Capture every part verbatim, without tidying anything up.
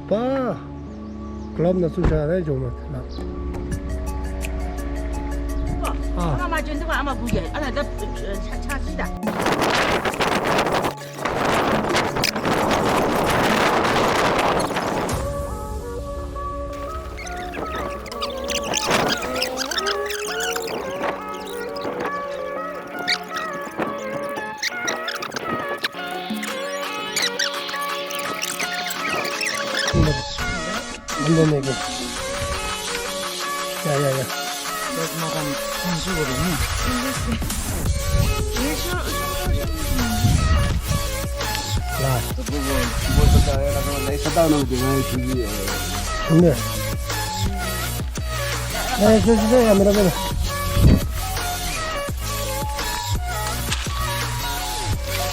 པ། ཀློབ་ན་ཚུར་བཞག་རེ་འཇོག་མ་ཐལ། ཨ། ཨ་མ་མ་འཇོན་འདུག་པ། ཨ་མ་བུ་ཡ། ཨ་ལ་ད་ཆ་ཆ་ཅི་ད། ཡ་ཡ་ཡ།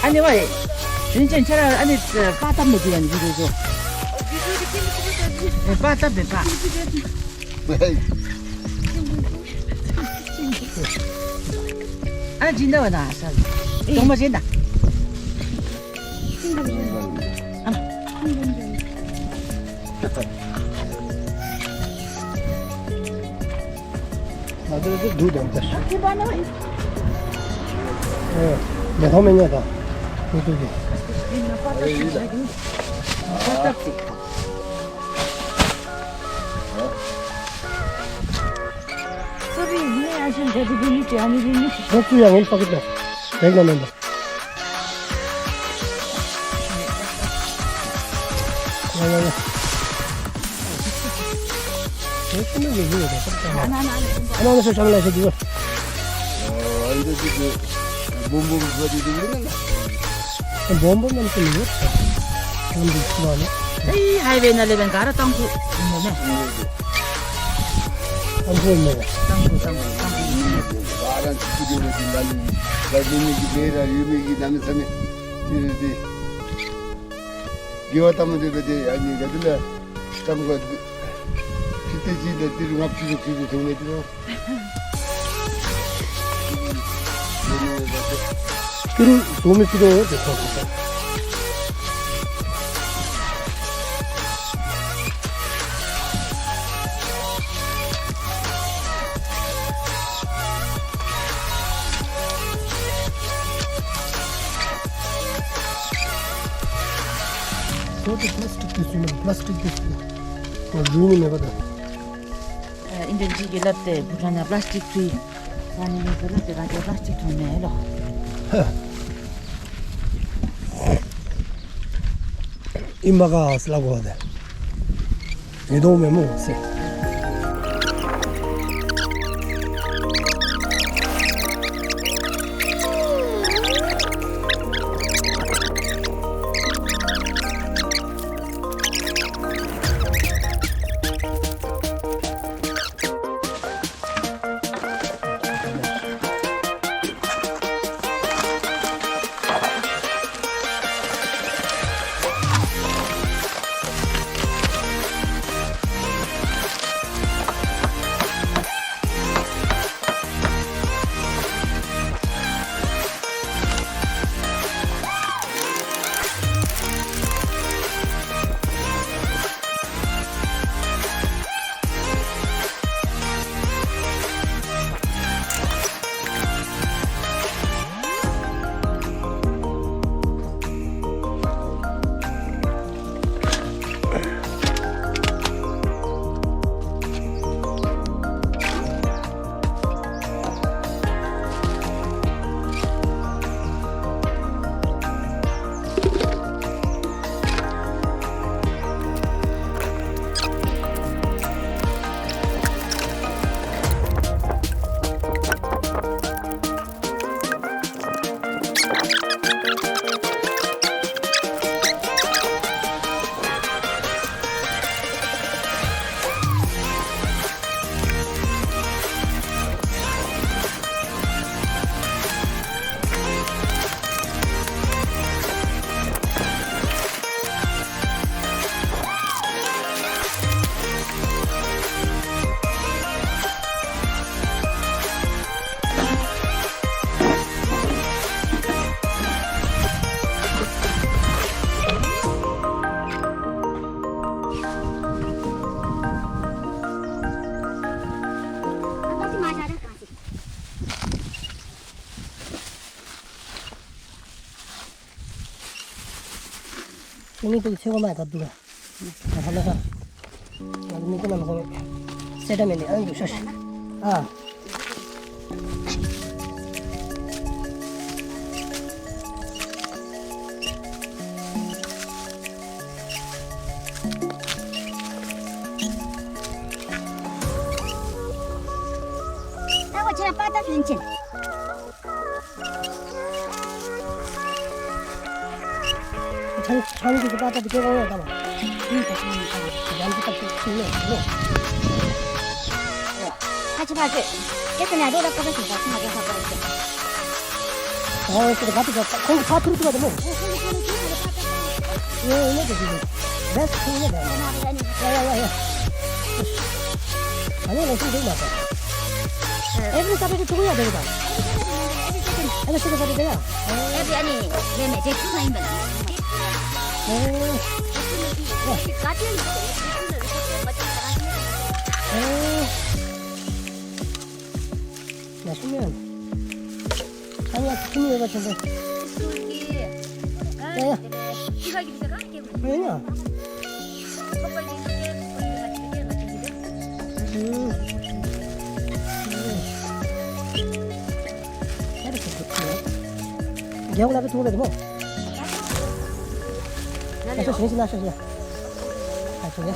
ཨ་ནི་ཝའི་ཞུན་ཅན་ཁྱེད་ར་ཨ་ནི་པར་བཏབ་མི་འདི་ཡང་བི་ཌིའོ་བཟོ། ཨེ་པར་བཏབ་མི་པར། ཨ་ཇི་འདྲ་བ་ན་ས། ཨེ་གཏོང་མ་ཇི་འདྲ། ཨ། ཨ་དེ་དེ་དུག་དང་ད། ཨེ་མེ་ཐོག་མེ་ཉལ་ད། དུག་དུག་གི། སོ་རི་ནི་ཨ་ཞང་ག་དུ་གི་ནི་ཅི་ཨ་ནི་གི་ནི། ཁོ་ཚུ་ཡང་ངོམ་ས་གི་ད། དེག་ན་མེན་ད། ཡ་ཡ་ཡ། དེ་ཚུ་ནི་ཡོད་ཡོད་ད། ཨ་ན་ན་ན་ན་ན་ཤ་ཤ་ལ་ཤ་དུ། ཨ་འདི་དུ་དུ་བུམ་བུམ་བུ་དུ་དུ་ཡིན་ན། བོམ་བོམ་ནམ་ཁྱེར་མི་ཡོད། ཁྱེར་མི་འདུག་ཟེར་བ་ནི། ཨེ་ཧའི་ཝེ་ནང་ལས་འབདན་ག་ར་ཏམ་ཁུ་ཨིན་མས། ཏམ་ཁུ་ཨིན་མས། ཏམ་ཁུ་ཏམ་ཁུ་ཏམ་ཁུ་ཨིན་མས། ག་ར་ཅིག་ཅིག་ཡོད་པའི་ནང་ལས་ལ་ཡོད་མི་གི་ལས་ར་ཡོད་མི་གི་གནམ་མེད་ས་མེད་ཡོད་དེ། དགེ་བ་ཏམ་མ་འདོད་པའི་དེ་ཨ་ནི་ག་དེ་ལ་ཏམ་ཁུ་ཁྲི་ཏེ་ཅིག་ལ་ཏི་རུ་ལྔ་བཅུ་དྲུག་ཅུ་ཐོན་མི་དེ་ལོ། ཏི་རུ་ཟོ་མི་ཅིག་ལོ་དེ་ཐོག་ཏུ། ཟོ་དེ་པླཱསྟིཀ་དེ་ཚུ་ཨིན་ན། པླཱསྟིཀ་དེ་ཚུ་ཨ་ལུ་ནི་མེད་པ་ད། ཨ་ཨིན་པིན་ཅིག་གིས་སླབ་སྟེ་བུ་ཊཱན་ནང་པླཱསྟིཀ་ཚུ་ཨ་ནི་མེད་ཟེར་ལོ། དེ་ག་ཏེ་པླཱསྟིཀ་ཐོན་མེད་ལོ། ཧ། ཨིན་མ་ག་ཟེར་སླབ་དགོ་པ་དེ། ཡེ་དོ་མེ་མོ་ཟེར། ཏེ་མི་འདི་ཚེ་གོ་མ་ད་འདུག་ག། ད་ཧ་ལ་ས། ང་མི་ཀུན་ནམ་ཁོ་སེ་ཏ་མེན་ནི་ཨ་འདུག་ཤོ་ཤ། ཨ། ད་ཁོ་ཁྱེད་ར་པ་ད་ལྷན་ཅིག། ཆང་ཆང་གི་པ་ད་དེ་ག་ཡོད་ད་མ། ཡང་ཅིག་ད་ཅིག་ཅིག་ལོ་ལོ། ཁ་ཆེ་ཕ་ཆེ། ཁྱེད་ཚོ་ནས་རོ་ལ་ཀ་པ་ཞིག་ད་ཁྱིམ་མ་གི་ཁ་པ་ཞིག། ཨོ་ཁྱེད་ད་ད་ཁོང་ཁ་ཐུར་ཐུར་བ་དེ་མོ། ཡེ་ཡེ་ནས་དེ་དེ་དེ། བེསཊ་ཁོང་ནས་དེ། ཡ་ཡ་ཡ་ཡ། ཨ་ནི་ལེགས་ཤོམ་འདུག་མ་ཚད། Every Saturday ཐུག་ཡ་དེ་ག་ད། Every Saturday། Every Saturday ཨ་ནི་ལས་མེད་དེ་ཐུག་ཡིན་པ་ལ། ཨོ། ཨོ། ན་ཤུ་མེན། ཨ་ནི་ཁྱིམ་ཡོད་པ་ཆེན་པོ། ཡ་ཡ། ཨ་ཡ། རྒྱལ་ལ་བི་ཐུག་རེད་མོ། ཨ་ཤོ་ཤོ་ཤོ་ཤོ་ཤོ། ཨ་ཤོ་ཡ།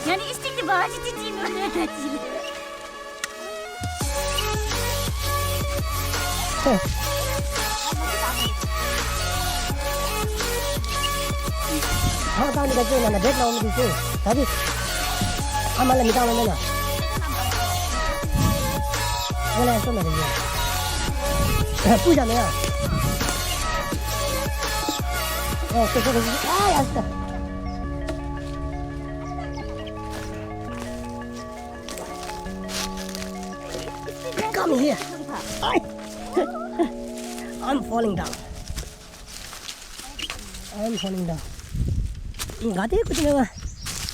ཡ་ནི་སི་ཊིག་དེ་བ་ཅི་ཅི་ཅི་ནོ་ནེ་ད་ཅི། ཨ་ད་ནི་ག་ཅི་ན་ན་བེད་ལ་འོང་མི་དེ་ཚུ་ད་དེ་ཨ་མ་ལ་མི་བཏང་ལ་མེད་ན། ཨ་ལ་སོ་ན་རེ་ཡ། པུ་ཞ་ནེ་ཡ། ཨ་སོ་སོ་སོ། ཨ་ཡ་སོ། Come here. I, I'm falling down. I'm falling down. ཨིན་ག་དེ་ཀུ་ཅི་ནེ་བ།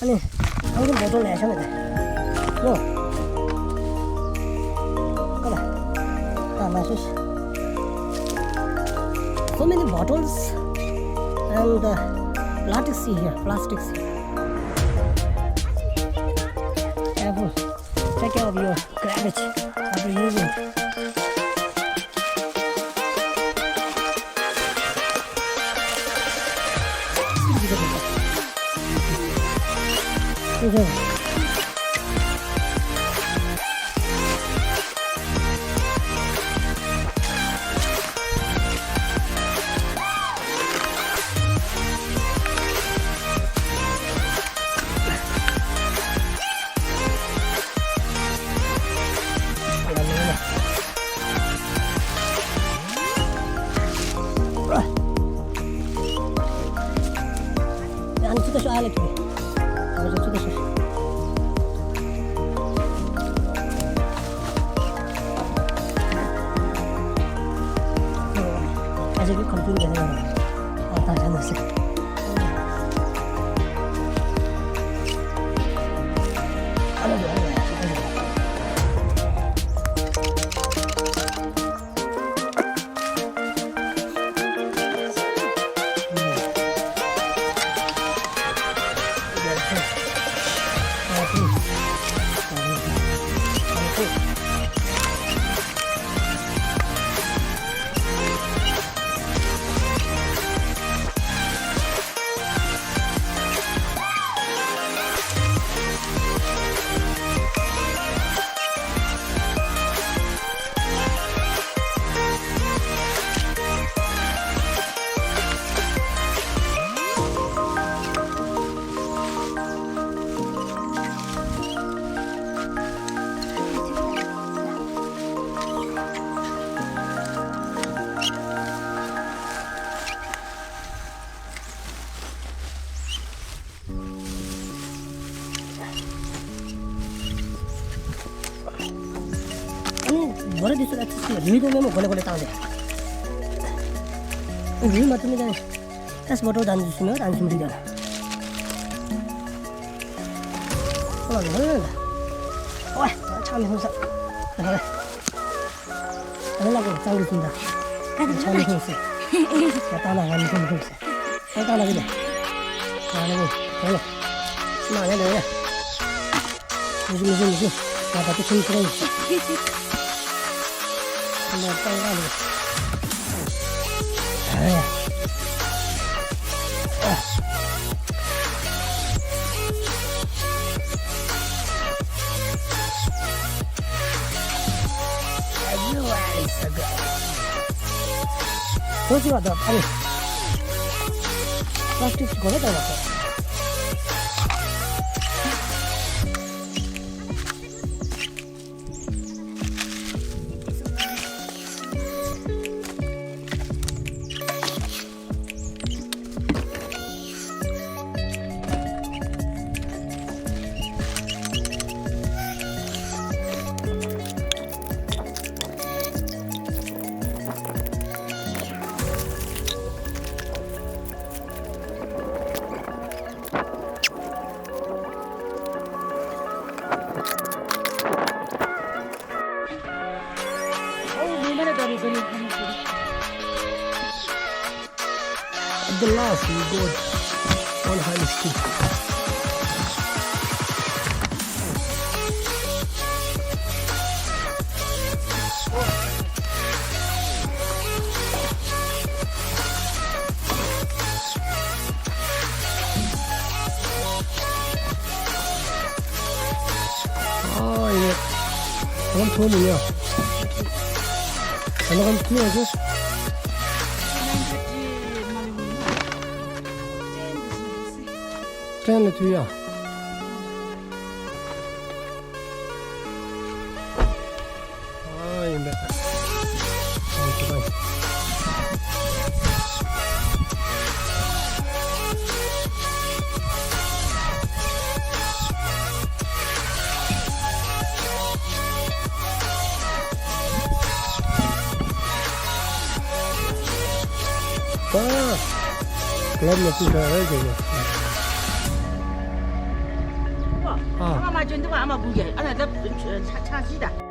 ཨ་ནི་ཨང་ཀི་བོ་ཊལ་ལེ་ཤ་མེད་དེ། ནོ། ཀ་ལ། ཨ་མ་ཤེས། So many bottles and uh, plastics here, plastics here. Careful. Take care of your garbage after using. ཨ་ནི་ཚུ་ད་ཤོ་ཨ་ལེ་ཁི། ཨ་ནི་ཚུ་ད་ཤོ། ཨ་ཟེར་གི་ཁམ་ཐུན་གི་ཧེ་ན། ཨ་ད་ཆ་ན་སེ། ཨ་ལེ་ཨ་ལེ། འདི་ཚུ་ལ་ཚུ་ཚུ་རུལ་དོ་མེན་མོ་གོ་ལེ་གོ་ལེ་བཏང་སྟེ། རུལ་མ་བཏུབ་མི་ད་ནི་ཏེས་མོ་ཊར་བཏང་ཚུ་མེན་བཏང་ཚུ་མི་རུལ་དོ་ལགས། ཨོ་ལགས་ལགས་ལགས། ཨོ་ཆ་མི་ཧུམ་ས། ཨ་ལགས་ལགས་གོ་གཙང་གི་ཚུན་ད། ཆ་མི་ཧུམ་ས། ཡ་ད་ལགས་ང་མི་ཧུམ་ཧུམ་ས། ད་ད་ལགས་གི་ལས། ད་ལགས་གི་ལས། ད་ལགས། ཤི་མ་ཡ་ལས་ཡ། མི་ཤི་མི་ཤི་མི་ཤི། ང་ད་ལྟོ་ཁྱིམ་ཁྱིམ་ར་ཡིན། ཁྱིམ་ལ་གཙང་ག་ལས། ཨ་ཡ། ཨ། ཨ་ཡུ་ཨ་ལི་སོ་ག། ཁོ་ཚུ་བ་ད་ཨ་རེ། པ་ལཱསི་ཊིག་གོ་ལེ་ད་བ་ཁོ། At the last, we got one highly skill. ཨ་ཡེ། ཨ་ནི་ཐོན་མི་ཡ། ཨ་ནི་ཁམ་ཐུ་ཡ་ཟེར། ཊེན་ལས་ཐུ་ཡ། ཨ་ཡིན་པས། ཨ་ཡིན་པས། ཨ་ལགས་ལགས་ཅིག་ཁ་རེ་ཅིག་ལགས། ཨ་ཨ་མ་མ་འཇོན་འདུག་ཨ་མ་བུ་གིས་ཨ་ན་ད་ཆ་ཆ་ཞིག་ད།